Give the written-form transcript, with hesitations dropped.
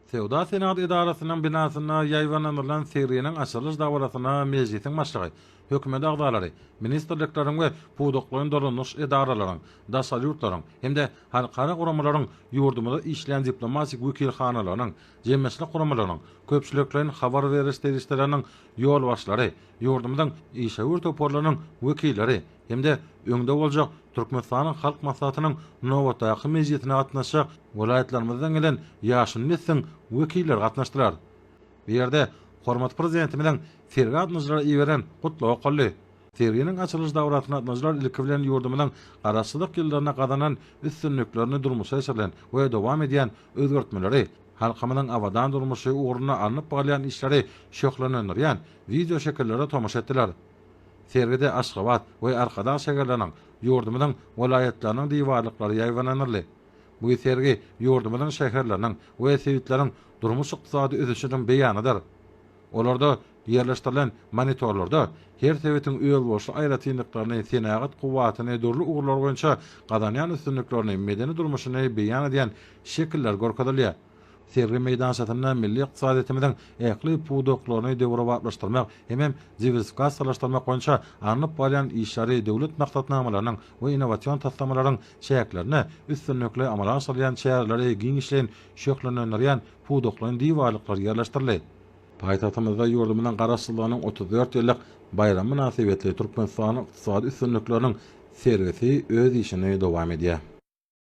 Söwda-senagat edarasynyň binasynda ýaýbaňlandyrylan serginiň açylyş dabarasyna Mejlisiň Başlygy, Hökümet agzalary, ministrlikleriň we pudaklaýyn dolandyryş edaralaryň, daşary ýurtlaryň hem-de halkara guramalaryň ýurdumyzda işleýän diplomatik wekilhanalarynyň, jemgyýetçilik guramalarynyň, köpçülikleýin habar beriş serişdeleriniň ýolbaşçylary, ýurdumyzyň işewür toparlarynyň wekilleri hem-de öňde boljak Türkmenistanyň Halk Maslahatynyň nobatdaky mejlisine gatnaşjak welaýatlarymyzdan gelen ýaşuly nesliň wekilleri gatnaşdylar. Bu ýerde hormatly Prezidentimiziň sergi gatnaşyjylara iberen Gutlagy okaldy. Serginiň açylyş dabarasyna gatnaşyjylar ilki bilen ýurdumyzyň Garaşsyzlyk ýyllarynda gazanan üstünliklerini durmuşa geçirilen we dowam edýän özgertmeleri, halkymyzyň abadan durmuşy ugrunda alnyp barylýan işleri şöhlenendirýän wideoşekillere tomaşa etdiler. Sergide Aşgabat we Arkadag şäherleriniň, ýurdumyzyň welaýatlarynyň diwarlyklary ýaýbaňlandyryldy. Bu sergi ýurdumyzyň şäherleriniň we sebitleriň durmuş-ykdysady ösüşiniň beýanydyr. Olarda ýerleşdirilen monitorlarda her sebitiň özboluşly aýratynlyklaryny, senagat kuwwatyny, dürli ugurlar boýunça gazanýan üstünliklerini, medeni durmuşyny beýan edýän şekiller görkezilýär. Sergi meýdançasynda milli ykdysadyýetimiziň ähli pudaklaryny döwrebaplaşdyrmak hemem diwersifikasiýalaşdyrmak boýunça alnyp barýan işleri döwlet maksatnamalarynyň we innowasion taslamalaryň çäklerinde üstünlikli amala aşyrylýan çäreleri giňişleýin şöhlenendirýän pudaklaýyn diwarlyklar ýerleşdirildi. Paýtagtymyzda ýurdumyzyň Garaşsyzlygynyň 34 ýyllyk baýramy mynasybetli Türkmenistanyň ykdysady üstünlikleriniň sergisi öz işini dowam edýär.